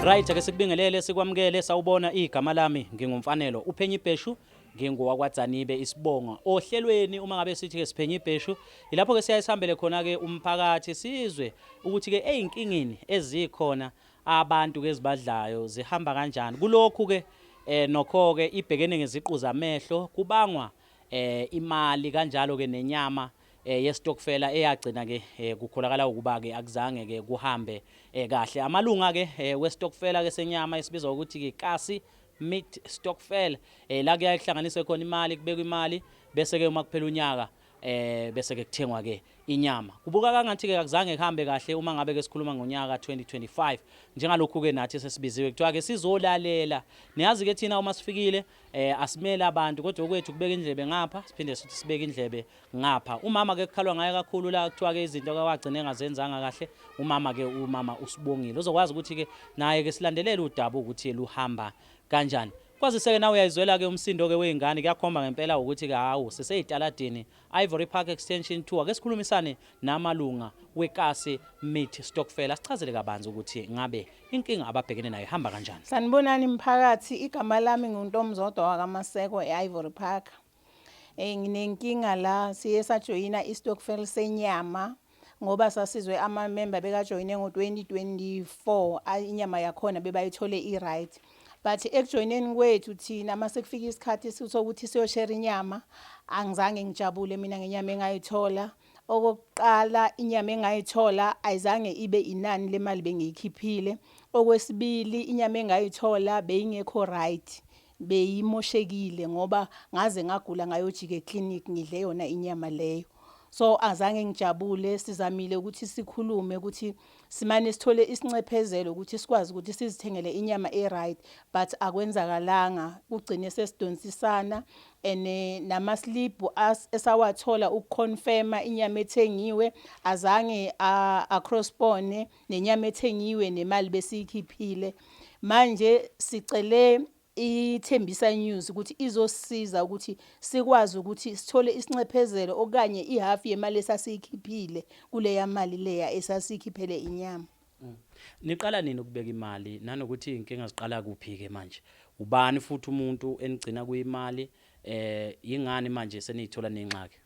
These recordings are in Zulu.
Right, ake sikubingelele, sikwamukele. Sawubona, igama lami nginguMfanelo Uphenye Ibheshu, ngingowakwaDzanibe isibongo. Ohlelweni uma ngabe sithi ke siphenye ibheshu, ilapho ke siyaye sihambele khona ke umphakathi, sizwe ukuthi ke ezinkingeni ezikhona abantu ke ezibadlayo zihamba kanjani. Kulokhu ke nokho ke ibhekene ngeziqu zamehlo, kubangwa imali kanjalo ke nenyama yestokfela eyagcina ke kukholakala ukuba ke akuzange ke kuhambe kahle. Amalunga ke westokfela ke senyama esibizwa ukuthi ke Kasi Meat Stokvel, la kuyaye kuhlanganiswe khona imali, kubekwe imali, bese ke uma kuphela unyaka bese ke kuthengwa ke inyama. Kubuka kangathi ke akuzange kuhambe kahle uma ngabe ke sikhuluma ngonyaka 2025. Njengalokhu ke nathi sesibiziwe, kuthiwa ke sizolalela. Niyazi ke thina uma sifikile asimele abantu, kodwa okwethu kubeka indlebe ngapha, siphinde sithi sibeke indlebe ngapha. Umama ke kukhalwa ngaye kakhulu la, kuthiwa ke izinto ke wagcina engazenzanga kahle umama ke, umama uSibongile. Uzokwazi ukuthi ke naye ke silandelele udaba ukuthi luhamba kanjani. Kwazise ke nawe uyayizwela ke umsindo ke wezingane, kuyakhomba ngempela ukuthi ke hawu, siseyitaladini Ivory Park Extension 2. Ake sikhulumisane namalunga weKasi Meat Stokvel, asichazele kabanzi ukuthi ngabe inkinga ababhekene nayo ihamba kanjani. Sanibonani mphakathi, igama lami nguNtomzodwa wakaMaseko e-Ivory Park. Nginenkinga la, siye sajoyina istokvel senyama ngoba sasizwe amamemba bekajoyine ngo-2024, inyama yakhona bebayithole i-right. But ekujoyineni kwethu thina, mase kufika isikhathi sokuthi siyoshare inyama, angizange ngijabule mina ngenyama engayithola. Okokuqala, inyama engayithola ayizange ibe inani lemali bengiyikhiphile. Okwesibili, inyama engayithola beyingekho right, beyimoshekile ngoba ngaze ngagula ngayojika eclinic ngidle yona inyama leyo. So azange ngijabule. Sizamile ukuthi sikhulume ukuthi simane sithole isincephezelo ukuthi sikwazi ukuthi sizithengele inyama e-right, but akwenzakalanga, kugcine sesidonsisana and namaslip esawathola ukuconfirma inyama ethengiwe azange a-corresponde nenyama ethengiwe nemali besiyikhiphile. Manje sicele iThembisa News ukuthi izosisiza ukuthi sikwazi ukuthi sithole isincephezelo okanye ihafu yemali esasiyikhiphile kuleya mali leya esasiyikhiphele inyama. Niqala nini ukubeka imali, nanokuthi inkinga ziqala kuphi ke manje? Ubani futhi umuntu enigcina kuyimali, yingani manje seniyithola nengxaki?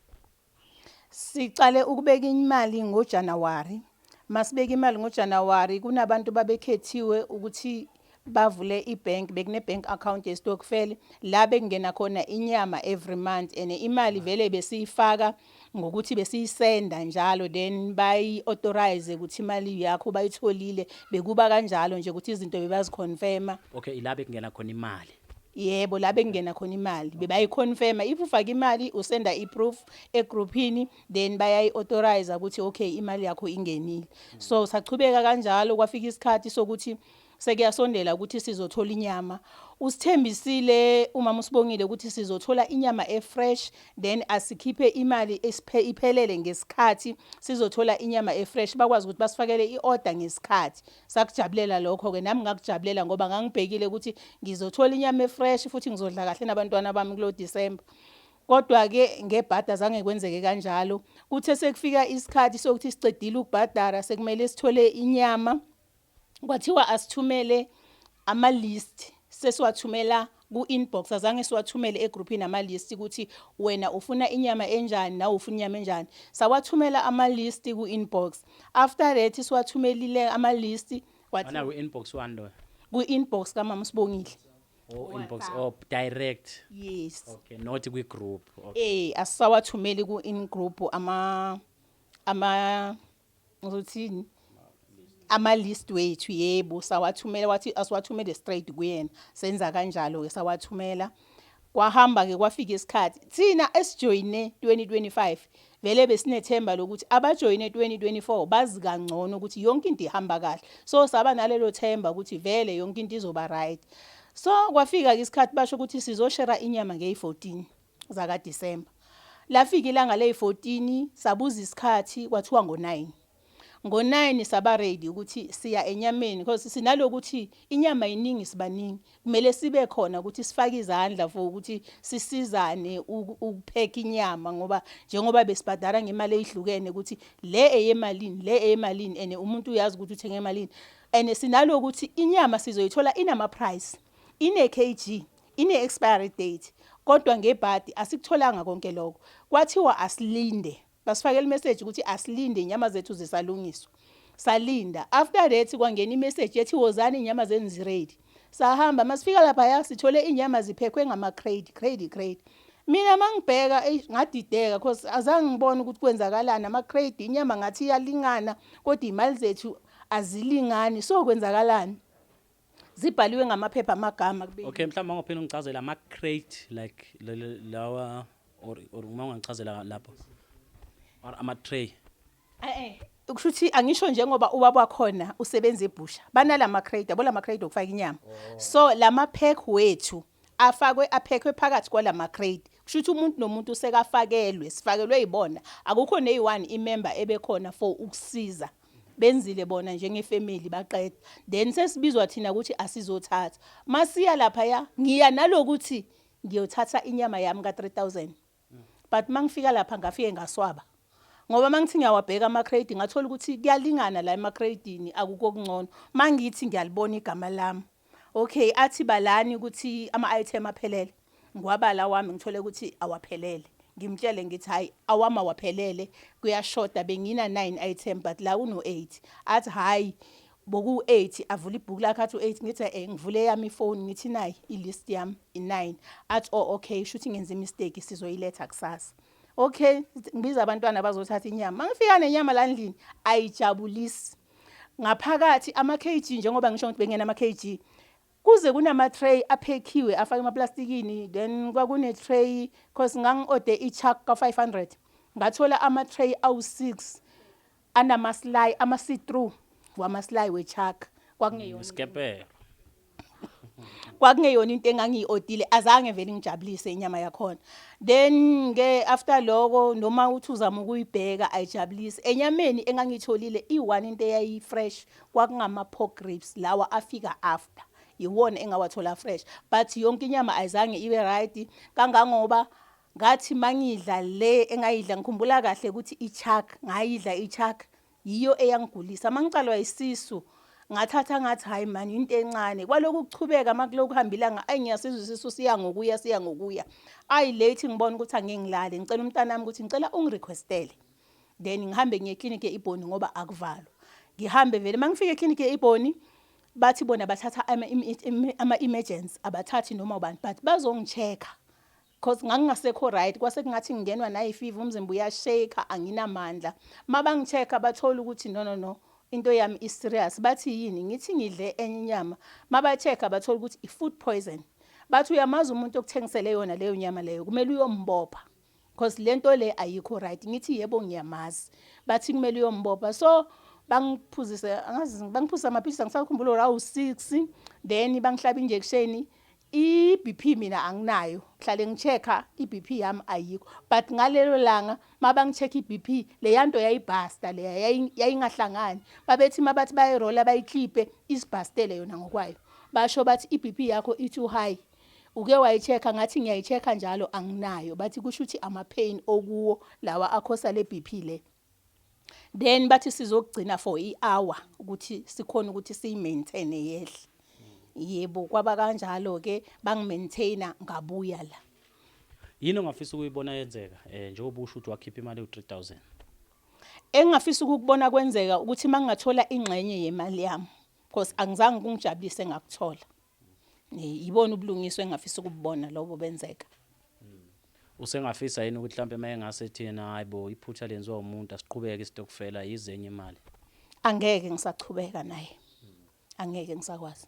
Siqale ukubeka imali ngoJanuwari. Masibeka imali ngoJanuwari, kunabantu babekhethiwe ukuthi bavule ibank, bekune bank account yestokfel la bekungena khona inyama every month, and imali vele besiyifaka ngokuthi besiyisenda njalo, then bayi-authorize ukuthi imali yakho bayitholile. Bekuba kanjalo nje ukuthi izinto bebaziconfirma. Okay, ila bekungena khona imali. Yebo, la bekungena khona imali bebayiconfirma. If ufaka imali, usenda i-proof egroupini, then bayayi-authorize ukuthi okay, imali yakho ingenile. So sachubeka kanjalo, kwafika isikhathi sokuthi sekuyasondela ukuthi sizothola inyama. Usithembisile umama uSibongile ukuthi sizothola inyama efresh, then asikhiphe imali iphelele ngesikhathi sizothola inyama efresh, bakwazi ukuthi basifakele i-order ngesikhathi. Sakujabulela lokho-ke, nami ngakujabulela ngoba ngangibhekile ukuthi ngizothola inyama efresh futhi ngizodla kahle nabantwana bami kulo December. Kodwa-ke ngebhada zange kwenzeke kanjalo. Kuthe sekufika isikhathi sokuthi sicedile ukubhadara, sekumele sithole inyama, kwathiwa asithumele ama-list. Sesiwathumela ku-inbox, azange siwathumele egruphini ama-list ukuthi wena ufuna inyama enjani, nawe ufuna inyama enjani. Sawathumela ama-list ku-inbox. After that siwathumelile ama-list. Wana ku-inbox one lo? Ku-inbox kamama uSibongile. Oh, inbox, oh, direct. Yes. Okay, not kwi-group. Okay. Asisawathumeli ku-in group ama ngizothini, ama-list wethu. Yebo, sawathumela, wathi asiwathumele straight kuyena. Senza kanjalo-ke, sawathumela. Kwahamba-ke, kwafika isikhathi thina esijoyine 2025 vele besinethemba lokuthi abajoyine 2024 bazi kangcono ukuthi yonke into ihamba kahle, so saba nalelo themba ukuthi vele yonke into izoba right. So kwafika-ke isikhathi, basho ukuthi sizoshera inyama ngeyi-14 zakaDisemba. Lafika ilanga leyi-14, sabuza isikhathi, kwathiwa ngo-9. Ngo-9 saba ready ukuthi siya enyameni, because sinalokuthi inyama iningi, sibaningi, kumele sibe khona ukuthi sifake izandla for ukuthi sisizane ukupheka inyama, ngoba njengoba besibhadara ngemali eyihlukene ukuthi le eyemalini, le eyemalini, and umuntu uyazi ukuthi uthenge emalini. And sinalokuthi inyama sizoyithola inama price, ine kg, ine expiry date, kodwa ngebhadi asikutholanga konke lokho. Kwathiwa asilinde, basifakela imessage ukuthi asilinde, inyama zethu zisalungiswa. Salinda. After that kwangena imessage ethi wozani, inyama zenu ziready. Sahamba, masifika laphaya sithole inyama ziphekwe ngama-crate, crate, crate. Mina mangibheka, eyi, ngadideka cause azange ngibone ukuthi kwenzakalani. Ama-crate, inyama ngathi iyalingana, kodwa iy'mali zethu azilingani, so kwenzakalani? Zibhaliwe ngamaphepha amagama kubili. Okay, mhlawumbe ungaphinde ungichazele ama-crate, like lawa or uma ungangichazela lapho or ama-tray. Eh, kusho ukuthi angisho, njengoba ubaba wakhona usebenza ebusha, banalama crate yabo, lama crate okufaka inyama. So lama pack wethu afakwe, aphekwe phakathi kwalama crate. Kusho ukuthi umuntu nomuntu usekafakelwe, sifakelwe yibona. Akukho neyi-one imember ebekhona for ukusiza. Benzile bona njengefamily, baqeda, then sesibizwa thina ukuthi asizothatha. Masiya laphaya, ngiya nalokuthi ngiyothatha inyama yami ka-3000, but mangifika lapha ngafike ngaswaba, ngoba mangithi ngiyawabheka ama-crate, ngathola ukuthi kuyalingana la ema-crate-ini, akukho okungcono. Mangithi ngiyalibona igama lami, okay, athi balani ukuthi ama-item aphelele. Ngiwabala wami, ngithole ukuthi awaphelele. Ngimtshele ngithi, "Hayi, awami awaphelele, kuyashoda, bengina 9 item but la kuno-8." Athi, "Hayi, boku-8." Avula ibhuku lakhe, athi u-8. Ngithi, ngivule yami ifoni, ngithi, "Nayi i-list yami, i-9." Athi, "Oh, okay, shuthi ngenza imistake, sizoyiletha kusasa." Okay, ngibiza abantwana bazothatha inyama. Mangifika nenyama la endlini, ayijabulisi ngaphakathi. Ama-kg, njengoba ngisho ukuthi bengena ama-kg, kuze kunama-tray aphekiwe, afake emaplastikini. Then kwakune-tray, cause ngangi-ode i-chuck ka-500, ngathola ama-tray awu-6 anama-sly, ama-see-through wama-sly we-chuck. Kwakungeyona Isikepelo. Kwakungeyona into engangiyi-odile, azange vele ngijabulise inyama yakhona. Then ke after lokho, noma uthi uzama ukuyibheka, ayijabulisi. Enyameni engangiyitholile, i-one into eyayi-fresh kwakungama-pork ribs lawa afika after, iwona engawathola fresh, but yonke inyama ayizange ibe right. Kangangoba ngathi mangidla le engayidla, ngikhumbula kahle ukuthi i-chuck ngayidla, i-chuck yiyo eyangigulisa, mangicalwa isisu. Ngathatha ngathi, "Hayi man, into encane." Kwaloku kuchubeka, makuloku kuhamba ilanga, ayi, ngiyasizwa isisu siya ngokuya, siya ngokuya. Ayi, late ngibona ukuthi angeke ngilale, ngicela umntanami ukuthi ngicela ungirequestele, then ngihambe ngiye eklinikhi e-Ibhoni ngoba akuvalwa. Ngihambe vele, mangifika eklinikhi e-Ibhoni, bathi bona bathatha ama-emergency, abathathi noma ubani, but bazongi-check-a cause ngangingasekho right. Kwase kungathi ngingenwa nayi-fever, umzimba uyashake, anginamandla. Mabangi-check-a bathola ukuthi no, no, no, into yami i-serious. Bathi, "Yini?" Ngithi, "Ngidle enye inyama." Maba-check-a bathola ukuthi i-food poison. Bathi, "Uyamazi umuntu okuthengisele yona leyo nyama leyo? Kumele uyombopha cause lento le ayikho right." Ngithi, "Yebo, ngiyamazi." Bathi kumele uyombopha. So bangiphuzise, angazi bangiphuzisa amaphilisi, angisakhumbula, awu-6, then bangihlaba injection. I-BP mina anginayo, ngihlale ngi-check-a i-BP yami, ayikho, but ngalelo langa mabangi-check i-BP, leya nto yayibhasta leya, yayingahlangani. Babethi mabathi bayirola, bayikhiphe, isibhastele yona ngokwayo. Basho bathi, "I-BP yakho i-too high, uke wayi-check-a?" Ngathi, "Ngiyayi-check-a njalo, anginayo." Bathi kusho ukuthi ama-pain okuwo lawa akhosa le BP le. Then bathi sizokugcina for i-hour ukuthi sikhone ukuthi siyi-maintain yehle. Yebo, kwaba kanjalo ke, bangi-maintaina, ngabuya la. Yini ongafisa ukuyibona yenzeka, njengoba usho ukuthi wakhipha imali ewu-3000? Engingafisa ukukubona kwenzeka ukuthi mangingathola ingxenye yemali yami, because angizange kungijabulise engakuthola. Yibona ubulungiswa engingafisa ukububona lobo benzeka. Usengafisa yini ukuthi mhlambe uma engase thina, hayi bo, iphutha lenziwa umuntu, asiqhubeke isitokfela, yizenye imali? Angeke ngisachubeka naye, angeke ngisakwazi.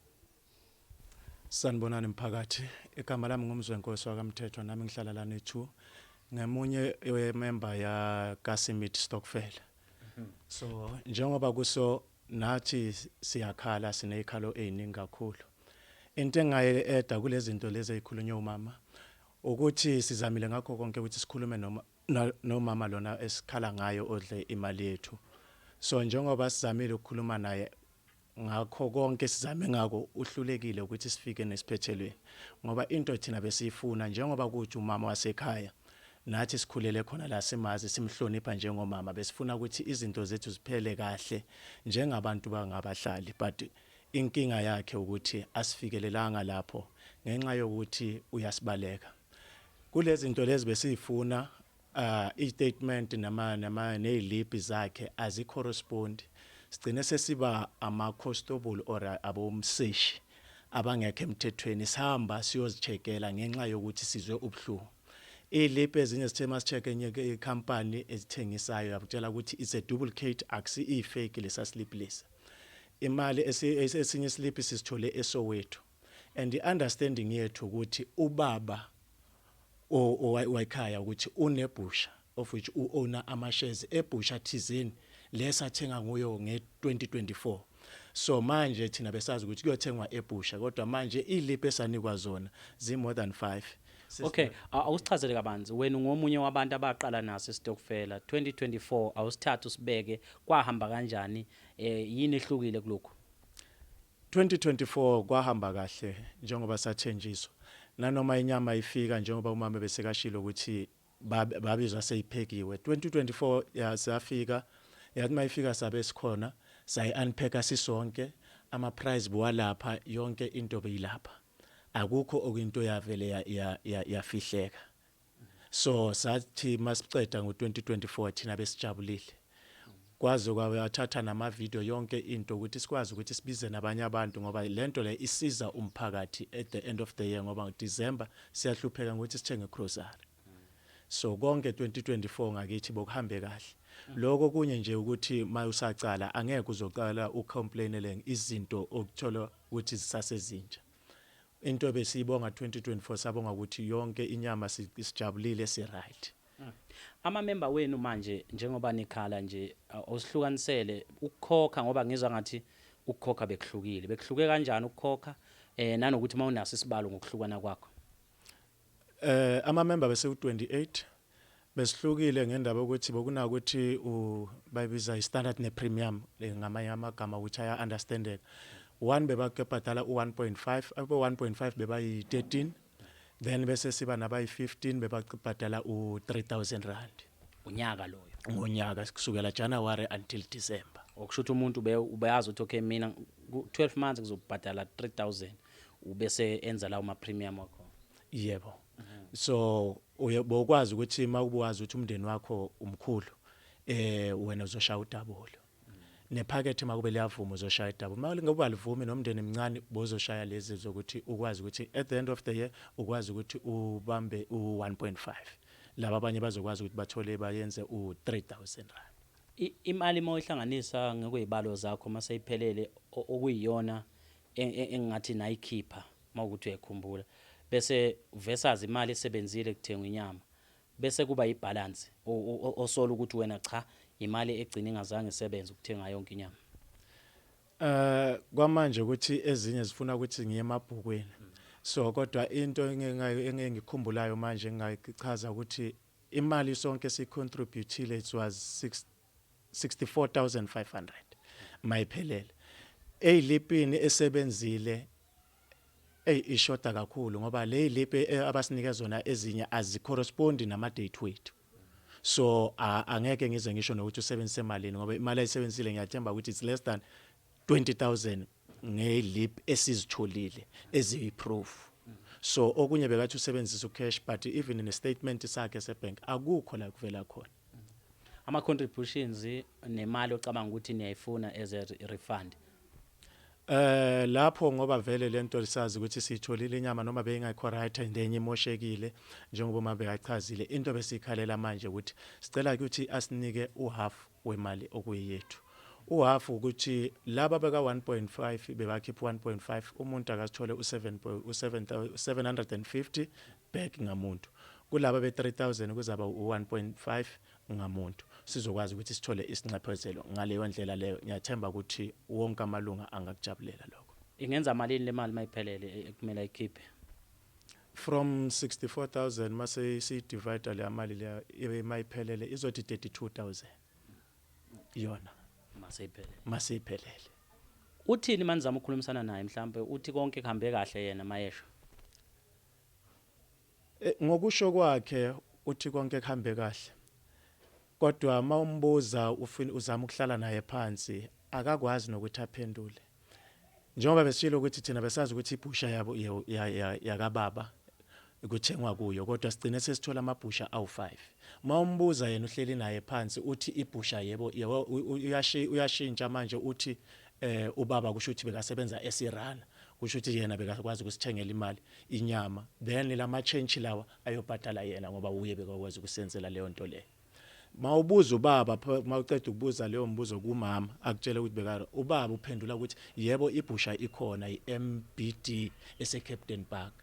Sanibonani mphakathi. Igama lami nguMzwenkosi wakaMthethwa, nami ngihlala lana e2. Ngemunye wemember ya Kasi Meat Stokvel. So njengoba kuso nathi siyakhala, sinezikhalo eziningi kakhulu. Into engaye eda kulezi zinto lezi ezikhulunywa umama ukuthi sizamile ngakho konke ukuthi sikhulume noma nomama lona esikhala ngayo odle imali yethu. So njengoba sizamile ukukhuluma naye ngakho konke sizame ngako, uhlulekile ukuthi sifike nesiphethelweni, ngoba into thina besiyifuna, njengoba kuthi umama wasekhaya Nathi sikhulele khona la, simazi, simhlonipha njengomama. Besifuna ukuthi izinto zethu ziphele kahle njengabantu bangabahlali, but inkinga yakhe ukuthi asifikelelanga lapho ngenxa yokuthi uyasibaleka kulezi zinto lezi besiyifuna. I-statement nama neziliphi zakhe azicorrespond. Sigcine sesiba ama constable or abomseshi abangekho emthethweni, sihamba siyozicheckela ngenxa yokuthi sizwe ubuhlungu. Iziliphi ezinye sithe masicheck enye icompany ezithengisayo, yakutshela ukuthi it's a duplicate, akusi i-fake lesa slip lesa. Imali esinye slip sisithole eSoweto, and i-understanding yethu ukuthi ubaba owayikhaya ukuthi unebusha, of which u-owner ama-shares ebusha thizeni lesathenga nguyo nge-2024. So manje thina besazi ukuthi kuyothengwa ebusha, kodwa manje iliphi esanikwa zona zi more than 5. Okay, awusichazele kabanzi. Wena ungomunye wabantu abaqala naso isitokfela 2024. Awusithathe usibeke, kwahamba kanjani? Yini ehlukile kulokhu? 2024 kwahamba kahle njengoba sathenjiswa, nanoma inyama ifika njengoba umama besekashilo ukuthi babizwa seyiphekiwe. 2024 yasafika, yathi mayifika sabe sikhona, sayi-unpacka sisonke. Ama-price buwalapha, yonke into beyilapha, akukho okuyinto yavele yafihleka. So sathi masiceda ngo-2024 thina besijabulile, kwaze kwathatha nama-video, yonke into, ukuthi sikwazi ukuthi sibize nabanye abantu, ngoba lento le isiza umphakathi at the end of the year, ngoba ngoDecember siyahlupheka ngokuthi sithenge grocery. So konke 2024 ngakithi bokuhambe kahle. Lokho kunye nje ukuthi mayusacala angeke uzocala ucomplainele izinto okuthola ukuthi zisasezintsha. Into besiyibonga 2024, sabonga ukuthi yonke inyama sijabulile, si right. Amamemba wenu manje, njengoba nikhala nje, awusihlukanisele ukukhokha, ngoba ngizwa ngathi ukukhokha bekuhlukile. Bekuhluke kanjani ukukhokha, nanokuthi mawunaso isibalo ngokuhlukana kwakho? Ama member bese u28. Besihlukile ngendaba ukuthi bokunakuthi u bayibiza i-standard ne-premium, ngamanye amagama ukuthi aya understandeka. One bebakebhadala u1.5, abo 1.5 bebayi 13, then bese siba nabayi 15 bebakebhadala u3000 rand. Unyaka loyo? Ngonyaka, kusukela January until December. Okusho ukuthi umuntu ubeyazi ukuthi okay, mina ku 12 months ngizobhadala 3000, ubese enza lawo ma premium wakho. Yebo. So uye bokwazi ukuthi mawubuwazi ukuthi umndeni wakho umkhulu, wena uzoshaya udouble. Nephakethe makube liyavuma uzoshaya idouble. Mawungabe alivumi nomndeni emncane, bozoshaya lezi zokuthi ukwazi ukuthi at the end of the year ukwazi ukuthi ubambe u1.5. Laba abanye bazokwazi ukuthi bathole bayenze u3000 rand. Imali uma uyihlanganisa ngokwezibalo zakho maseyiphelele, okuyiyona engathi nayikhipha mawukuthi uyayikhumbula, bese versus imali esebenzile kuthenga inyama, bese kuba ibalance osola ukuthi wena cha, imali egcina ingazange isebenze ukuthenga yonke inyama? Kwamanje ukuthi ezinye zifuna ukuthi ngiye emabhukwini. So kodwa into engikhumbulayo manje engayichaza ukuthi imali sonke sicontributile, it was 6 64500 mayiphelele. Eyilipini esebenzile, ey, ishoda kakhulu, ngoba le lipi abasinika zona ezinye azicorrespond nama date wethu. So angeke ngize ngisho nokuthi usebenzise malini, ngoba imali ayisebenzisile ngiyathemba ukuthi it's less than 20,000 ngelip esizitholile eziyi-proof. So okunye bekathi usebenzisa ucash, but even in a statement sakhe sebank akukho la kuvela khona. Ama contributions nemali ocabanga ukuthi niyayifuna as a refund? Lapho ngoba vele lento lisazi ukuthi sitholile inyama noma beyingekho right and enye imoshekile, njengoba uma bekachazile. Into besikhalela manje ukuthi sicela ukuthi asinike uhalf wemali okuyiyethu. Uhalf ukuthi laba beka 1.5 bebakhipha 1.5, umuntu akasithole u7 u7 750 back ngamuntu. Kulaba be 3000 kuzaba u1.5 ngamuntu, sizokwazi ukuthi sithole isinxephezelo ngaleyo ndlela leyo. Ngiyathemba ukuthi wonke amalunga angakujabulela lokho. Ingenza malini le mali mayiphelele ekumele ayikhiphe? From 64,000, mase si divide le mali le ibe mayiphelele izothi 32,000 yona. Maseyiphelele? Maseyiphelele. Uthini manizama ukukhulumisana naye? Mhlambe uthi konke kuhambe kahle yena mayesho? Ngokusho kwakhe. Uthi konke kuhambe kahle. Kodwa mawumbuza ufuna uzama ukuhlala naye phansi, akakwazi nokuthi aphendule. Njengoba besishilo ukuthi thina besazi ukuthi ibhusha yabo yakababa kuthengwa kuyo, kodwa sigcine sesithola amabhusha awu5. Mawumbuza yena uhleli naye phansi, uthi ibhusha yebo yebo, uyashintsha manje, uthi ubaba kusho ukuthi bekasebenza esirana, kusho ukuthi yena bekakwazi ukusithengela imali inyama, then lama change lawa ayobhadala yena ngoba uye bekakwazi ukusenzela leyo nto leyo. Mawubuza ubaba, mawuceda ukubuza leyo mbuzo kumama, akutshela ukuthi beka ubaba uphendula ukuthi yebo, ibhusha ikhona, iMBD ese Captain Park,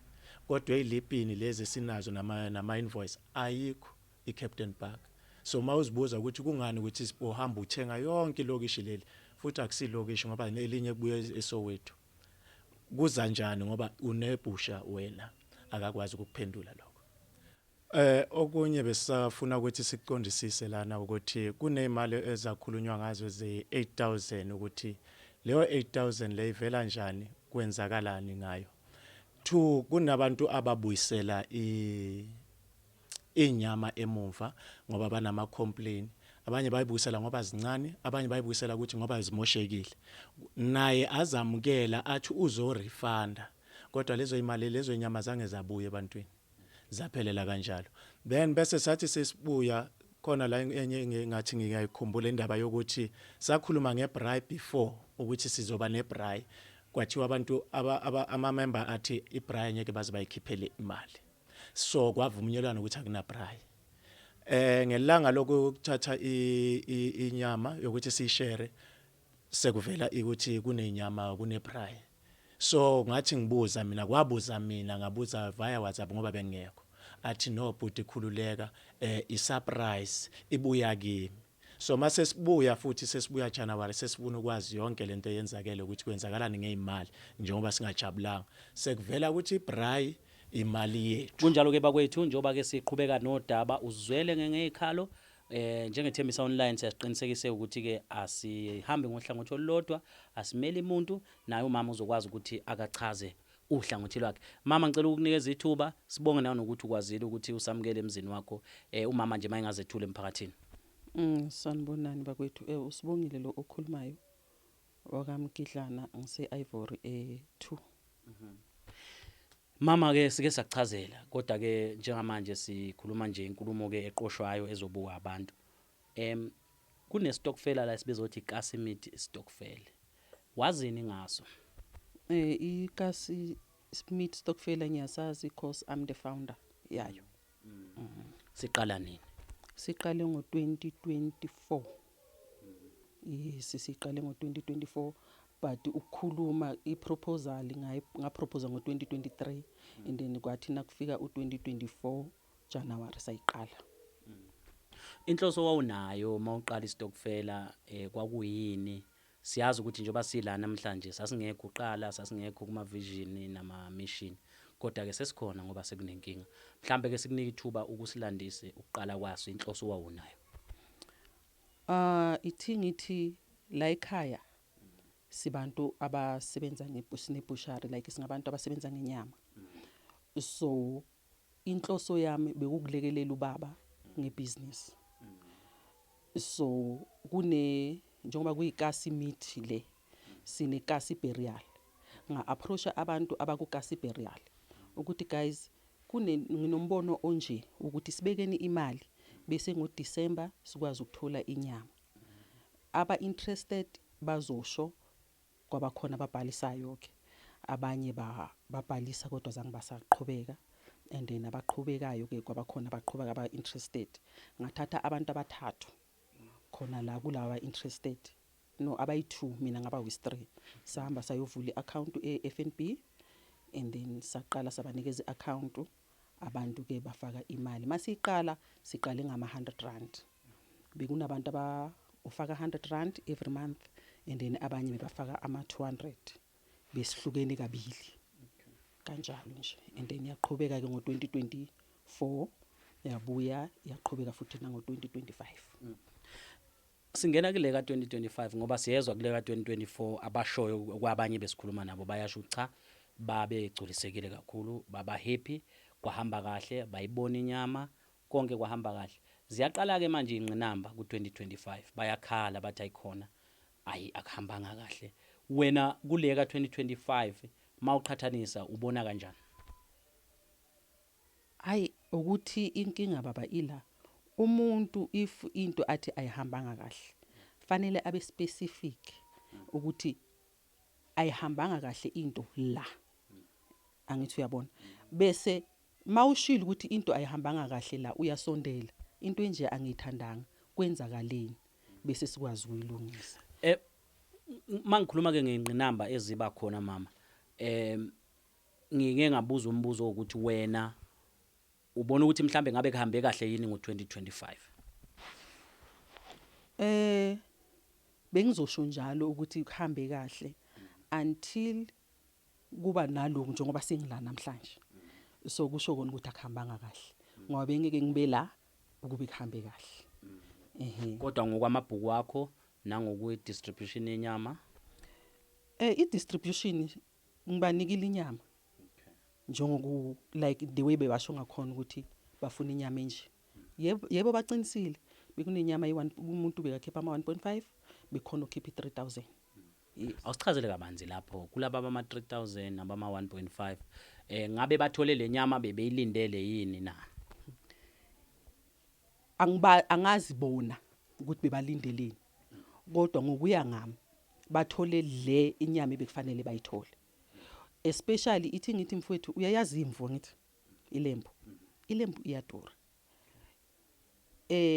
kodwa ezilipini lezi sinazo nama invoice ayikho iCaptain Park. So mawuzibuza ukuthi kungani ukuthi uhamba uthenga yonke ilokishi leli, futhi akusilokishi ngoba elinye kubuye eSoweto, kuza njani ngoba unebhusha wena? Akakwazi ukukuphendula lokho. Okunye besafuna ukuthi siqondisise lana ukuthi kunemali ezakhulunywa ngazo ze 8000, ukuthi leyo 8000 le ivela njani, kwenzakalani ngayo. Two, kunabantu ababuyisela inyama emuva ngoba banama complain. Abanye bayibuyisela ngoba zincane, abanye bayibuyisela ukuthi ngoba zimoshekile. Naye azamukela athi uzo refunda, kodwa lezo imali, lezo inyama zange zabuye ebantwini, zaphelela kanjalo. Then bese sathi sesibuya khona la, enye ngathi ngiyayikhumbula indaba yokuthi sakhuluma ngebraai before, ukuthi sizoba nebraai, kwathiwa abantu ama-member athi ibraai ngeke baze bayikhiphele imali, so kwavunyelwana ukuthi akuna braai. Ngelanga lokuthatha inyama yokuthi siyishare, sekuvela ukuthi kunenyama, kunebraai. So ngathi ngibuza mina, kwabuza mina, ngabuza via WhatsApp ngoba bengekho, athi no bhuti, khululeka, i-surprise ibuya kimi. So mase sibuya futhi, sesibuya January, sesifuna ukwazi yonke lento eyenzakele, ukuthi kwenzakalani ngezimali njengoba singajabulanga, sekuvela ukuthi ibraai imali yethu. Kunjalo ke bakwethu, njengoba ke siqhubeka nodaba uzwele ngezikhalo, njengeThembisa Online siyasiqinisekise ukuthi ke asihambi ngohlangothi olulodwa, asimeli umuntu. Naye umama uzokwazi ukuthi akachaze uhlangothi lwakhe. Mama, ngicela ukukunikeza ithuba, sibonge nawe nokuthi ukwazile ukuthi usamukele emzini wakho. Umama nje mayengazethula emphakathini. Sanibonani bakwethu. Usibongile lo okhulumayo wakaMgidlana, ngise Ivory eh2. Mama ke sike sakuchazela, kodwa ke njengamanje sikhuluma nje inkulumo ke eqoshwayo ezobuka abantu. Kune stokfela la esibizwa ukuthi Kasi Meat Stokvel. Wazini ngaso? IKasi Meat Stokfela ngiyasazi because I'm the founder yayo. Siqala nini? Siqale ngo2024. Yes, siqale ngo2024, but ukukhuluma iproposal ngayi ngapropose ngo2023 and then kwathi nakufika u2024 January sayiqala. Inhloso wawunayo mawuqala istokfela kwakuyini? Siyazi ukuthi njengoba sila namhlanje sasingekho uqala, sasingekho kuma vision nama mission. Kodwa ke sesikhona ngoba sekunenkinga. Mhlambe ke sikunika ithuba ukusilandise ukuqala kwaso, inhloso wawunayo. Ah, ithi ngithi la ekhaya sibantu abasebenza ngebhushari, like singabantu abasebenza ngenyama. So inhloso yami bekukulekelela ubaba ngebusiness. So kune njengoba kuyikasi meat le, sinekasi burial, nga approach abantu abakukasi burial ukuthi guys, kune nginombono onje ukuthi sibekeni imali bese ngoDecember sikwazi ukuthola inyama. Aba interested bazosho. Kwabakhona ababhalisayo ke, abanye babhalisa kodwa zange basaqhubeka, and then abaqhubekayo ke kwabakhona abaqhubeka aba interested. Ngathatha abantu abathathu khona la kulaba interested, no, abayi2, mina ngaba wis3. Sahamba sayovula iaccount eFNB and then saqala sabanikeza iaccount, abantu ke bafaka imali. Masiqala siqale ngama 100 rand, bekunabantu aba ufaka 100 rand every month and then abanye bebafaka ama 200, besihlukene kabili kanjalo nje. And then yaqhubeka ke ngo2024, yabuya yaqhubeka futhi nango 2025. Singena kule ka2025 ngoba siyezwa kule ka2024 abashoyo kwabanye besikhuluma nabo, bayasho cha, babegculisekile kakhulu, baba happy, kwahamba kahle, bayibona inyama. Konke kwahamba kahle. Ziyaqala ke manje ingqinamba ku2025, bayakhala bathi ayikhona, ayi, akuhambanga kahle. Wena kule ka 2025 mawuqhathanisa ubona kanjani? Hayi, ukuthi inkinga baba ila, umuntu if into athi ayihambanga kahle, fanele abe specific ukuthi ayihambanga kahle into la, angithi uyabona? Bese mawushilo ukuthi into ayihambanga kahle la, uyasondela, into enje angiyithandanga, kwenzakaleni, bese sikwazi ukuyilungisa. Mangikhuluma ke ngengqinamba eziba khona, mama, ngike ngabuza umbuzo ukuthi wena ubona ukuthi mhlambe ngabe kuhambe kahle yini ngo2025? Bengizosho njalo ukuthi kuhambe kahle until kuba naloku njengoba sengila namhlanje. So kusho kona ukuthi akuhambanga kahle, ngoba bengeke ngibe la ukube kuhambe kahle, ehe. Kodwa ngokwamabhuku akho nangokwe distribution yenyama? I-distribution, ngibanikile inyama njengoku like the way bebasho ngakhona ukuthi bafuna inyama enje. Yebo, yebo, baqinisile, bekunenyama ye-1, umuntu bekakhipha ama-1.5, bekhona ukhipha i-3000, yes. Awusichazele kabanzi lapho kulaba abama 3000 nabama 1.5, ngabe bathole le nyama bebeyilindele yini na? Angiba angazi bona ukuthi bebalindeleni, kodwa ngokuya ngami bathole le inyama ebekufanele bayithole, especially ithi ngithi mfowethu, uyayazi imvu, ngithi i-lamb, i-lamb iyadura.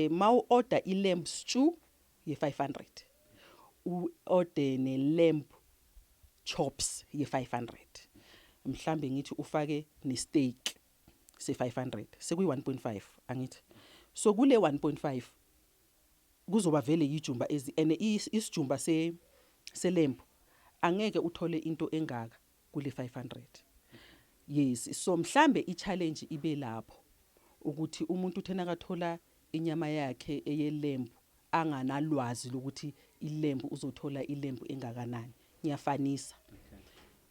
Mawu order i-lamb stew ye 500, u order ne lamb chops ye 500, mhlambe ngithi ufake ne steak se 500, sekuyi 1.5, angithi? So kule 1.5 kuzoba vele yijumba ezi and isijumba se lamb angeke uthole into engaka kule 500, yes. So mhlambe i-challenge ibe lapho ukuthi umuntu uthena kathola inyama yakhe eye-lamb anganalwazi lokuthi i-lamb uzothola i-lamb engakanani, ngiyafanisa.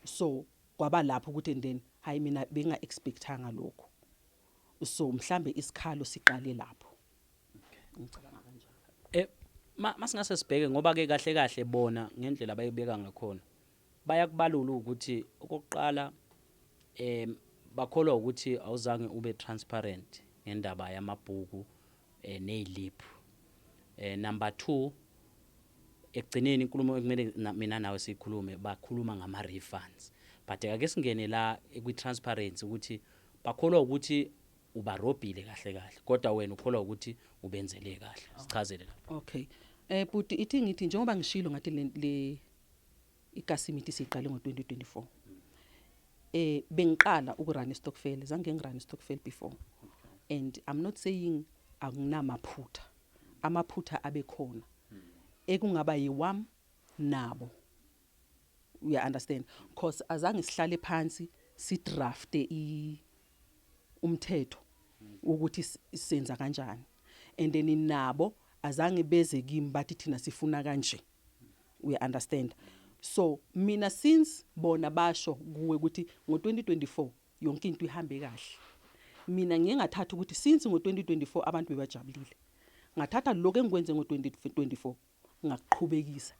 So kwaba lapho ukuthi and then hayi, mina benga expectanga lokho. So mhlambe isikhalo siqale lapho, ngicabanga kanjalo. Masingase sibheke, ngoba ke kahle kahle bona ngendlela abayibeka ngakhona bayakubalula ukuthi okokuqala bakholwa ukuthi awuzange ube transparent ngendaba yamabhuku neziliphu. Number 2, ekugcineni inkulumo ekumele mina nawe siyikhulume, bakhuluma ngama refunds, but ake singene la kwi transparency ukuthi bakholwa ukuthi ubarobhile kahle kahle, kodwa wena ukholwa ukuthi ubenzele kahle. Sichazele la. Okay, but ithi ngithi njengoba ngishilo ngathi le ikasi meat siqale ngo2024, bengiqala ukurun istokvel, zange ngirun istokvel before, and I'm not saying akunamaphutha. Amaphutha abekhona ekungaba yiwam nabo, you understand? Cause azange sihlale phansi sidrafte i umthetho ukuthi senza kanjani, and then nabo azange beze kimi bathi thina sifuna kanje, we understand? So mina, since bona basho kuwe ukuthi ngo2024 yonke into ihambe kahle, mina ngiye ngathatha ukuthi since ngo2024 abantu bebajabulile, ngathatha lokho engikwenze ngo2024 ngaqhubekisa.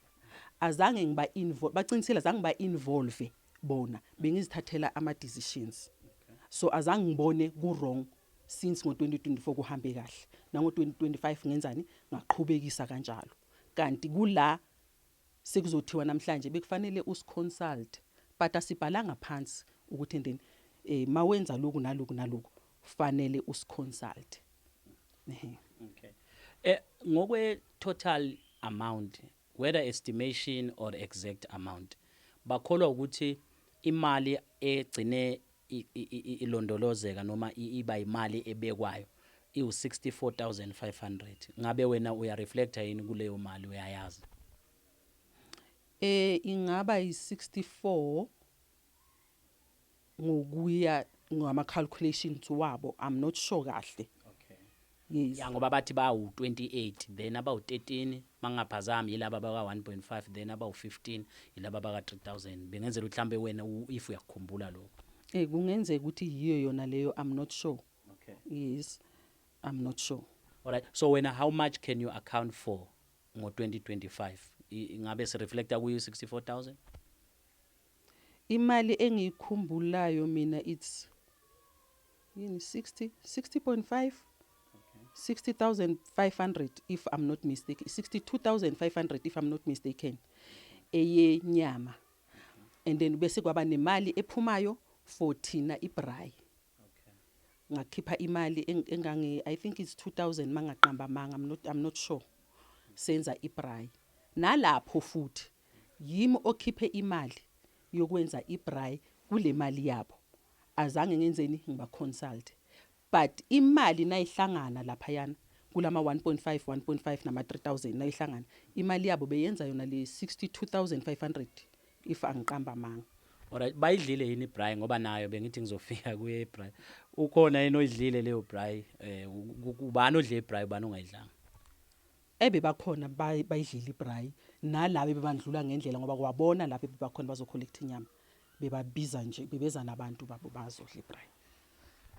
Azange ngiba involve, baqinisela, azange ngiba involve bona, bengizithathela ama decisions. So azange ngibone ku wrong since ngo2024 kuhambe kahle, nango 2025 ngenzani, ngaqhubekisa kanjalo. Kanti kula sekuzothiwa namhlanje bekufanele usiconsult, but asibhalanga phansi ukuthi and then mawenza lokhu naloku naloku fanele usiconsult, ehe. Okay. Ngokwe total amount, whether estimation or exact amount, bakholwa ukuthi imali egcine ilondolozeka noma iba imali ebekwayo iwu 64500. Ngabe wena uya reflecta yini kuleyo mali, uyayazi? Ingaba yi64 ngokuya ngama calculations wabo, I'm not sure kahle. Yes. Ya, ngoba bathi bawu 28, then abawu 13, mangaphazami, yilaba baka 1.5, then abawu 15 yilaba baka 3000. Bengenzela ukuthi mhlambe wena if uyakukhumbula lokho. Kungenzeka ukuthi yiyo yona leyo, I'm not sure. Yes. I'm not sure. Alright, so wena how much can you account for ngo-2025? Ingabe sireflecta kuyo 64,000? Imali engiyikhumbulayo mina, it's yini, 60 60.5, 60,500 if I'm not mistaken, 62,500 if I'm not mistaken, eyenyama, and then bese kwaba nemali ephumayo for thina ibraai. Ngakhipha imali engange, I think it's 2000 mangaqamba manga, I'm not sure. Senza ibraai nalapho futhi yimi okhiphe imali yokwenza ibraai kule mali yabo. Azange ngenzeni, ngiba consult, but imali nayihlangana laphayana kulama 1.5 1.5 nama 3000, nayihlangana imali yabo beyenza yona le 62,500 if angiqamba manga. Alright, bayidlile yini ibraai? Ngoba nayo bengithi ngizofika kuye ibraai. Ukhona yini oyidlile leyo braai? Ubani odle ibraai, ubani ongayidlanga? Ebebakhona bayidlile ibraai, nalabo bebandlula ngendlela, ngoba kwabona lapho bebakhona bazocollect inyama, bebabiza nje, bebeza nabantu babo bazodla ibraai.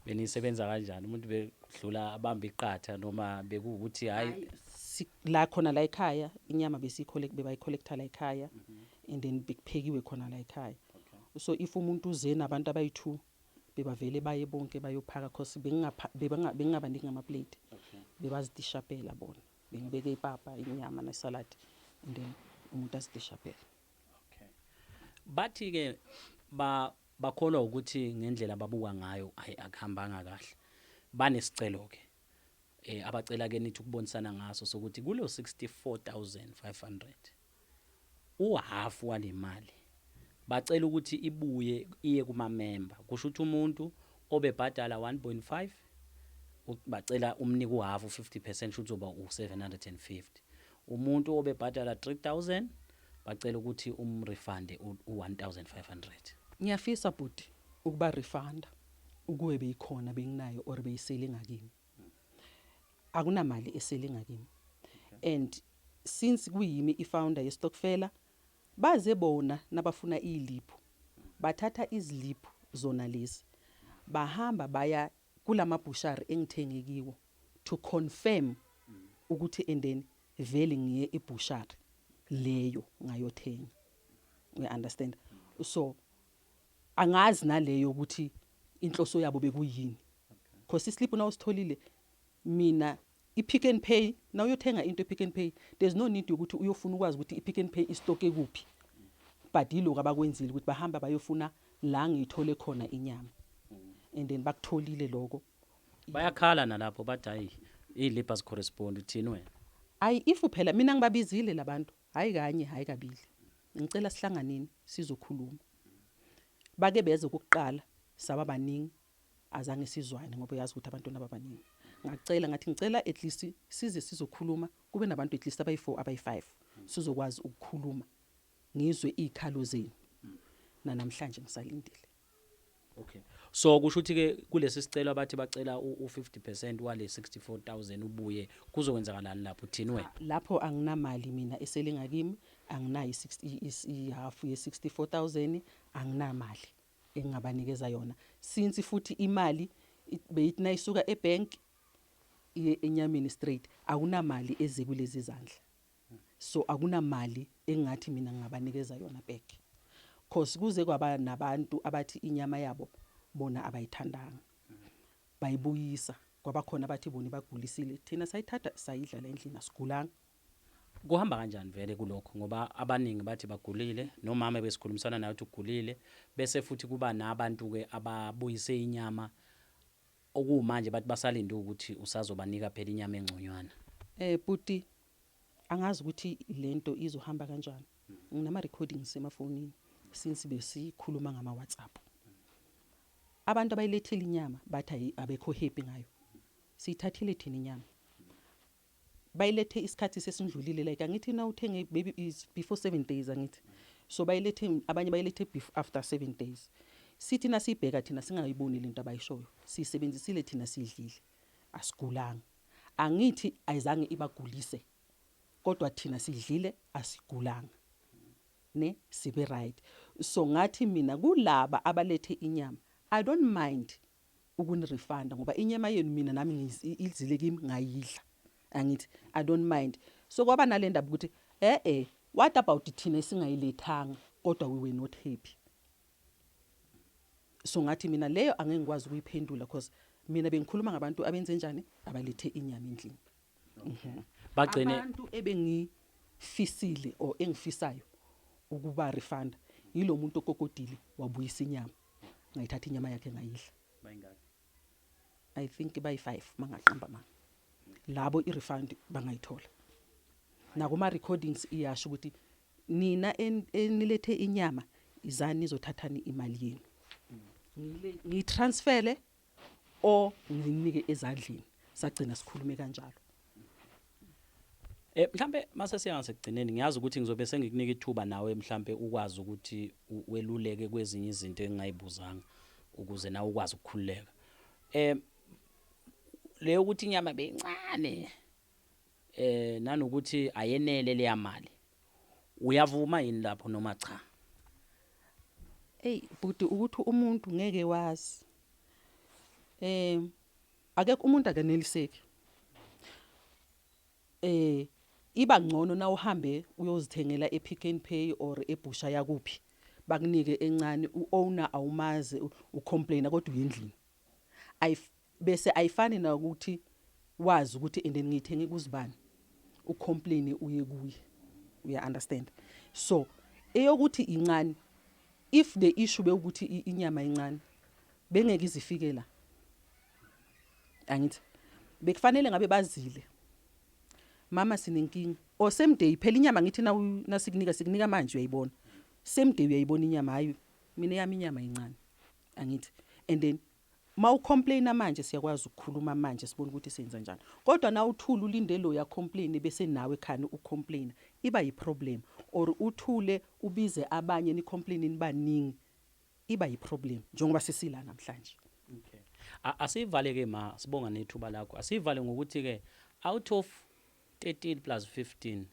Benisebenza kanjani? Umuntu bedlula abamba iqatha noma bekuwukuthi hayi? La khona la ekhaya inyama besiyicollect, bebayicollecta la ekhaya, and then bekuphekiwe khona la ekhaya. So if umuntu uze nabantu abayi-two, bebavele baye bonke bayophaka, cause bengingabaniki ngama-plate, bebazidishapela bona. Bengibeke ipapa, inyama nesalad, and then umuntu azidishapele. Bathi ke ba bakholwa ukuthi ngendlela babuka ngayo, hayi, akuhambanga kahle. Banesicelo ke abacela ke nithi ukubonisana ngaso, sokuthi kulo 64,500, uhalf walemali bacela ukuthi ibuye iye kuma member. Kusho ukuthi umuntu obebhadala 1.5, bacela umnike uhalf, u50%, shuthi uzoba u750. Umuntu obebhadala 3000, bacela ukuthi umrefund u1500. Ngiyafisa bhuti ukuba refunda ukuwe beyikhona benginayo or beyisele ngakimi. Akunamali esele ngakimi, and since kuyimi ifounder yestokfela, baze bona nabafuna iziliphu, bathatha iziliphu zona lezi, bahamba baya kulamabhushari engithenge kiwo to confirm ukuthi and then vele ngiye ebhushari leyo ngayothenga, you understand? So angazi naleyo ukuthi inhloso yabo bekuyini, because islip nawusitholile mina, i-Pick n Pay, nawuyothenga into e-Pick n Pay, there's no need yokuthi uyofuna ukwazi ukuthi i-Pick n Pay istocke kuphi, but yiloko abakwenzile ukuthi bahamba bayofuna la ngiyithole khona inyama, and then bakutholile lokho. Bayakhala nalapho, bathi hayi, iziliphu azicorrespond. Uthini wena? Ayi, if phela mina ngibabizile labantu, hayi kanye, hayi kabili, ngicela sihlanganeni sizokhuluma. Bake beze kokuqala, saba baningi, azange sizwane ngoba uyazi ukuthi abantwana babaningi. Ngacela, ngathi ngicela at least size sizokhuluma, kube nabantu at least abayi-4, abayi-5, sizokwazi ukukhuluma, ngizwe iy'khalo zenu. Nanamhlanje ngisalindile. Okay, so kusho ukuthi ke kulesi sicelo abathi bacela u50% wale 64,000 ubuye, kuzokwenzakalani lapho? Uthini wena? Lapho anginamali mina esele ngakimi, anginayo i-half ye-64,000, anginamali engingabanikeza yona, since futhi imali beyithi nayisuka ebank iye enyameni straight, akunamali eze kulezi zandla. So akunamali engathi mina ngingabanikeza yona back, cause kuze kwaba nabantu abathi inyama yabo bona abayithandanga, bayibuyisa. Kwabakhona abathi bona bagulisile, thina sayithatha sayidla la endlini, asigulanga. Kuhamba kanjani vele kulokho? Ngoba abaningi bathi bagulile, nomama besikhulumisana naye uthi ugulile, bese futhi kuba nabantu ke ababuyise inyama, okumanje bathi basalinde ukuthi usazobanika phela inyama engconywana. Buti, angazi ukuthi lento izohamba kanjani. Nginama recordings emafonini since besikhuluma ngama WhatsApp. Abantu abayilethile inyama bathi abekho happy ngayo. Siyithathile thina inyama. Bayilethe isikhathi sesindlulile, like angithi na uthenge maybe is before 7 days, angithi? So bayilethe, abanye bayilethe before, after 7 days. Sithi nasibheka thina singayiboni lento abayishoyo. Siyisebenzisile thina, sidlile. Asigulanga. Angithi ayizange ibagulise, kodwa thina sidlile, asigulanga, ne sibe right. So ngathi mina kulaba abalethe inyama, I don't mind. Ukunirefunda ngoba inyama yenu mina nami izile kimi, ngayidla, angithi I don't mind. So kwaba nale ndaba ukuthi what about thina esingayilethanga kodwa we were not happy? So ngathi mina leyo angeke ngikwazi ukuyiphendula because mina bengikhuluma ngabantu abenze njani, abalethe inyama endlini. Bagcine Abantu ebengifisile or engifisayo ukuba refund yilo muntu okokodile wabuyisa inyama, ngayithatha inyama yakhe ngayidla. I think bayi-5, mangaqamba manga. Labo i-refund bangayithola nakuma recordings, iyasho ukuthi nina enilethe inyama izani nizothathani imali yenu. Ngiyitransfere or nginike ezandleni. Sagcina sikhulume kanjalo. Mhlambe mase siya ngasekugcineni, ngiyazi ukuthi ngizobe sengikunika ithuba nawe mhlambe ukwazi ukuthi weluleke kwezinye izinto engingayibuzanga ukuze nawe ukwazi ukukhululeka. Leyo ukuthi inyama beyincane nanokuthi ayenele leya mali. Uyavuma yini lapho noma cha? Ey bhuti, ukuthi umuntu ngeke wazi. Akekho umuntu akaneliseki. Iba ngcono na uhambe uyozithengela ePick n Pay or ebusha yakuphi, bakunike encane, uowner awumazi, ucomplaina kodwa uyendlini. Ayif bese ayifani nokuthi wazi ukuthi and then ngiyithenge kuzibani, ucomplain uye kuye, uya understand? So eyokuthi incane, if the issue bewukuthi inyama incane, bengeke izifike la, angithi bekufanele ngabe bazile, mama sinenkinga, or same day phela inyama. Ngithi na nasikunika, sikunika manje, uyayibona same day, uyayibona inyama. Hayi, mina yami inyama incane, angithi? And then mawucomplaina manje siyakwazi ukukhuluma manje, sibone ukuthi senza njani. Kodwa na uthula ulinde lo ya complain bese nawe khani ucomplain, iba yiproblem, or uthule ubize abanye ni complain nibaningi, iba yiproblem njengoba sesila namhlanje. Okay. Asivale ke ma, sibonga nethuba lakho. Asivale ngokuthi ke out of 13 plus 15,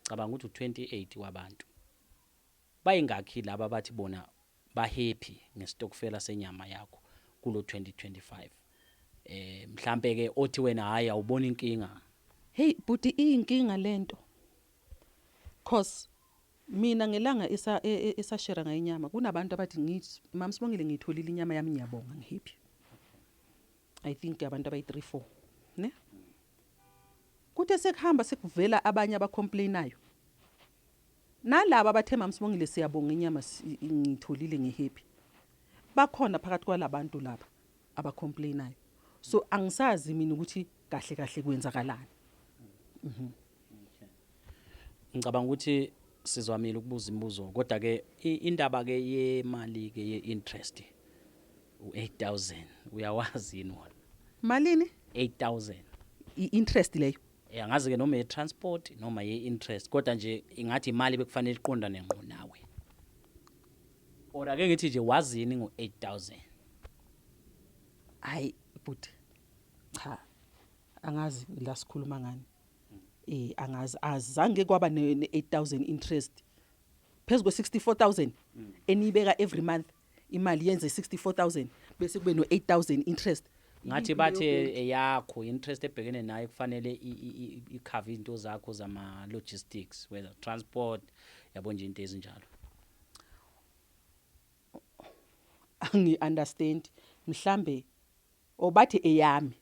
cabanga ukuthi u28 wabantu. Bayingakhi laba bathi bona ba happy ngesitokfela senyama yakho kulo 2025? Mhlambe ke othi wena hayi, awubona inkinga. Hey buti, iyinkinga lento. Cause mina ngelanga esa esashare ngayinyama, kunabantu abathi ngithi mama Sibongile, ngiyitholile inyama yami, ngiyabonga, ngihappy. I think abantu abayi 3 4, ne? Kuthe sekuhamba sekuvela abanye abacomplainayo. Nalabo abathe mama Sibongile siyabonga inyama ngiyitholile, ngihappy. Bakhona phakathi kwalabantu laba abacomplainayo. So angisazi mina ukuthi kahle kahle kwenzakalani. Ngicabanga ukuthi sizwamile ukubuza imibuzo, kodwa ke indaba ke yemali ke ye-interest u8000, uyawazi yini wona? Malini? 8000. I-interest leyo? Angazi ke noma ye-transport noma ye-interest, kodwa nje ingathi imali bekufanele iqondane ngqo nawe, or ake ngithi nje wazini ngo-8000? Hayi but cha, angazi la sikhuluma ngani. Angazi, azange kwaba ne 8000 interest phezu kwe 64000 enibeka every month. Imali yenze 64000 bese kube no 8000 interest. Ngathi bathi eyakho interest ebhekene nayo kufanele icover into zakho zama logistics, whether transport, yabo nje into ezinjalo. Angi understand, mhlambe obathi eyami.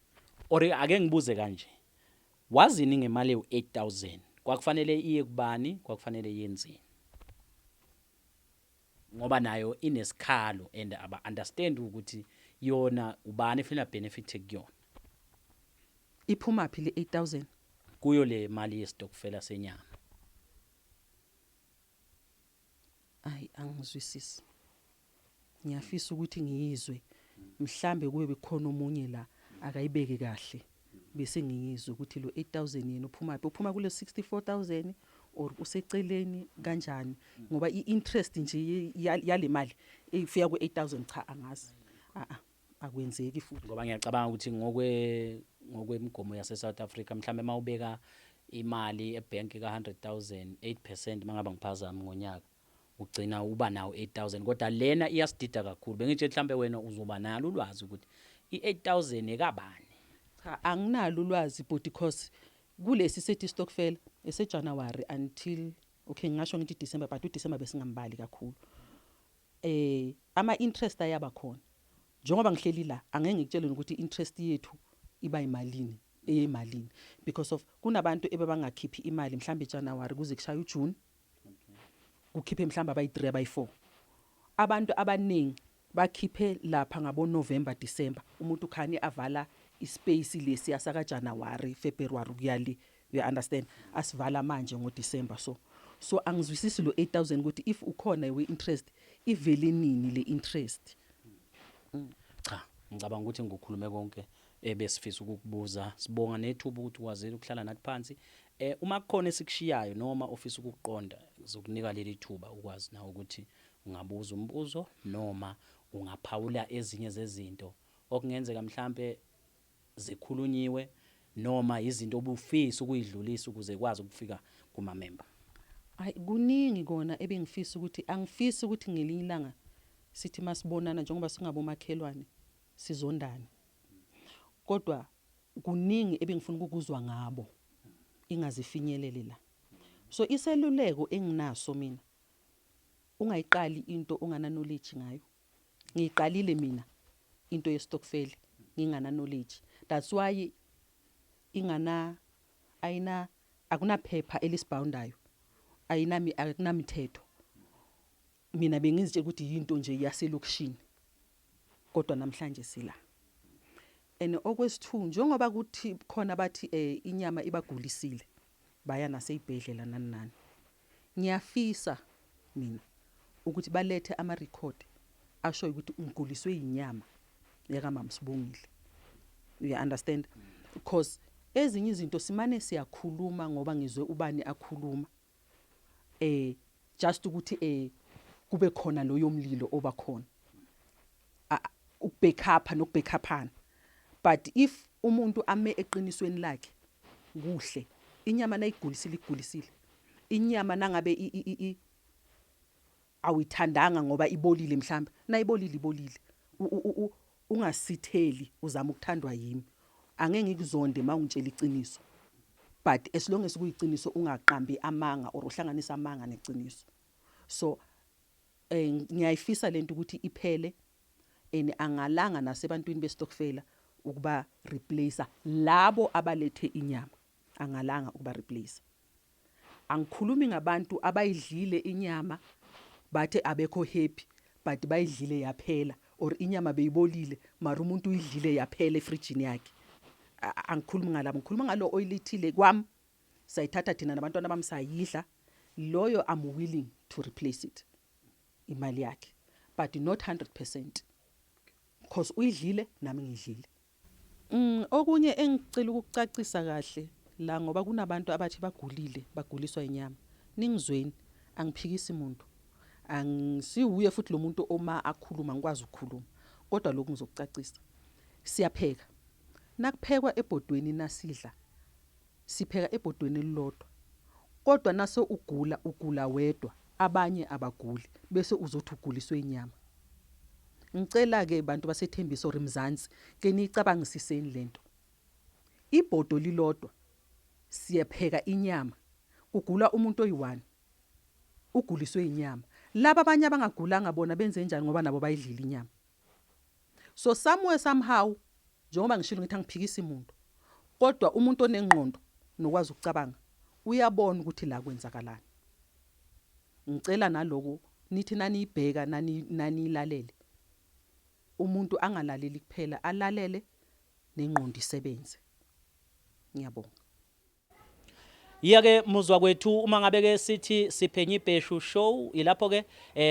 Or ake ngibuze kanje, wazini ngemali ewu-8000? Kwakufanele iye kubani? Kwakufanele yenzeni? Ngoba nayo inesikhalo and aba understand ukuthi yona ubani efuna benefit kuyona. Iphuma phi le 8000? Kuyo le mali yesitokfela senyama. Ayi, angizwisisi. Ngiyafisa ukuthi ngiyizwe, mhlambe kube bekhona omunye la akayibeke kahle bese ngiyizwe ukuthi lo 8000 yena uphuma phi, uphuma kule 64000 or useceleni kanjani, ngoba i-interest nje yale mali ifika ku 8000, cha, angazi, a a akwenzeki futhi. Ngoba ngiyacabanga ukuthi ngokwemigomo yase South Africa, mhlambe mawubeka imali ebank ka 100,000, 8% mangaba ngiphazami ngonyaka. Ugcina uba nawo 8000, kodwa lena iyasidida kakhulu. Bengithi mhlambe wena uzoba nalo ulwazi ukuthi i8000 ekabani. Cha, anginalo ulwazi, but because kulesi sethi stokvel eseJanuary until, okay, ngingasho ngithi December, but uDecember besingambali kakhulu. Ama interest ayaba khona. Njengoba ngihleli la, angeke ngikutshele ukuthi interest yethu iba imalini, eyemalini, because of kunabantu ebebangakhiphi imali mhlambe January kuze kushaya uJune, kukhiphe mhlambe abayi3, abayi4. Abantu abaningi bakhiphe lapha ngabo November, December. Umuntu khani avala ispace lesi yasaka January, February kuya le, you understand, asivala manje ngo December. So angizwisisi lo 8000 ukuthi if ukhona we interest, ivele nini le interest? Cha, ngicabanga ukuthi ngikukhulume konke ebesifisa ukukubuza. Sibonga nethuba ukuthi ukwazile ukuhlala nathi phansi. Uma kukhona esikushiyayo noma ofisa ukukuqonda, zokunika leli thuba ukwazi nawe ukuthi ungabuza umbuzo noma ungaphawula ezinye zezinto okungenzeka mhlambe zikhulunyiwe noma izinto obufisa ukuyidlulisa ukuze kwazi ukufika kuma member. Hayi, kuningi kona ebengifisa ukuthi, angifisi ukuthi ngelinye ilanga sithi masibonana njengoba singabomakhelwane sizondane, kodwa kuningi ebengifuna ukukuzwa ngabo ingazifinyelele la. So iseluleko enginaso mina, ungayiqali into ongana knowledge ngayo. Ngiyiqalile mina into yestokfel ngingana knowledge, that's why ingana ayina akunaphepha elisibhoundayo, ayinami, akunamithetho. Mina bengizitshela ukuthi yinto nje yaselokishini, kodwa namhlanje sila. And okwesithu, njengoba kuthi khona bathi inyama ibagulisile, baya naseyibhedlela nani nani, ngiyafisa mina ukuthi balethe ama record ashoyo ukuthi ngiguliswe inyama yakamama Sibongile, you understand? Because ezinye izinto simane siyakhuluma ngoba ngizwe ubani akhuluma, just ukuthi kube khona loyo mlilo obakhona ukubackup nokubackuphana. But if umuntu ame eqinisweni lakhe kuhle, inyama nayigulisile, igulisile inyama. Nangabe awuyithandanga ngoba ibolile, mhlawumbe nayibolile, ibolile. Ungasitheli uzama ukuthandwa yimi. Angeke ngikuzonde mawungitshela iqiniso, but as long as kuyiqiniso, ungaqambi amanga or uhlanganisa amanga neqiniso. So ngiyayifisa lento ukuthi iphele, and angalanga nasebantwini bestokfela ukuba replace labo abalethe inyama, angalanga ukuba replace. Angikhulumi ngabantu abayidlile inyama bathe abekho happy, but bayidlile yaphela, or inyama beyibolile mara umuntu uyidlile yaphela efrijini yakhe. Angikhulumi ngalabo, ngikhuluma ngalo oyilethile kwami, sayithatha thina nabantwana bami sayidla. Loyo I'm willing to replace it, imali yakhe, but not 100%, because uyidlile nami ngidlile. Okunye engicela ukukucacisa kahle la, ngoba kunabantu abathi bagulile, baguliswa inyama. Ningizweni, angiphikisi umuntu. Angisiwuye futhi lo muntu oma akhuluma ngikwazi ukukhuluma. Kodwa lokhu ngizokucacisa. Siyapheka. Nakuphekwa ebhodweni nasidla, sipheka ebhodweni elilodwa. Kodwa nase ugula, ugula wedwa, abanye abaguli, bese uzothi uguliswe inyama. Ngicela ke bantu baseThembisa or Mzansi, ke niyicabangisiseni lento. Ibhodo lilodwa, siyapheka inyama, kugula umuntu oyi1, uguliswe inyama. Laba abanye abangagulanga bona benze njani, ngoba nabo bayidlile inyama? So somewhere somehow, njengoba ngishilo ngithi angiphikisi umuntu, kodwa umuntu onengqondo nokwazi ukucabanga uyabona ukuthi la kwenzakalani. Ngicela naloko nithi naniyibheka nani naniyilalele, umuntu angalaleli kuphela, alalele nengqondo isebenze. Ngiyabonga. Iya-ke muzwa kwethu, uma ngabe-ke sithi siphenye ibheshu show, ilapho-ke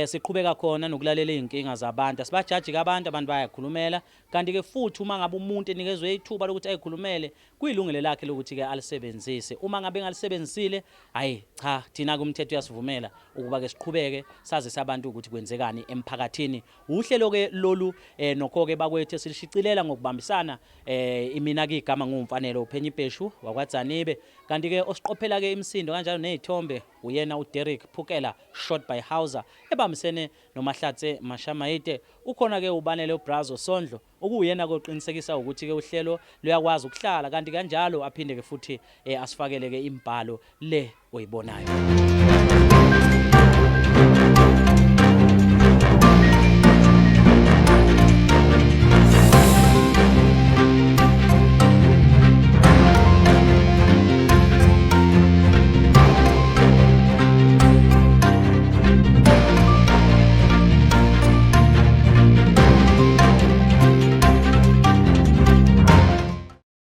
siqhubeka khona nokulalela iy'nkinga zabantu. Asibajaji-ke abantu, abantu bayakhulumela. Kanti-ke futhi uma ngabe umuntu enikezwe ithuba lokuthi ayikhulumele, kuyilungelo lakhe lokuthi-ke alisebenzise. Uma ngabe engalisebenzisile, hhayi cha, thina-ke umthetho uyasivumela ukuba-ke siqhubeke sazise abantu ukuthi kwenzekani emphakathini. Uhlelo-ke lolu nokho-ke bakwethu esilishicilela ngokubambisana. Imina ke igama nguMfanelo uphenya ibheshu wakwaDzanibe, kanti ke osiqophela ke imisindo kanjalo nezithombe. Uyena uDerek Phukela shot by Hauser ebambisene noMahlatse Mashamaite. Ukhona ke uBanele uBrazo Sondlo okuwuyena koqinisekisa ukuthi ke uhlelo luyakwazi ukuhlala kanti kanjalo aphinde ke futhi eh, asifakele ke imibhalo le oyibonayo.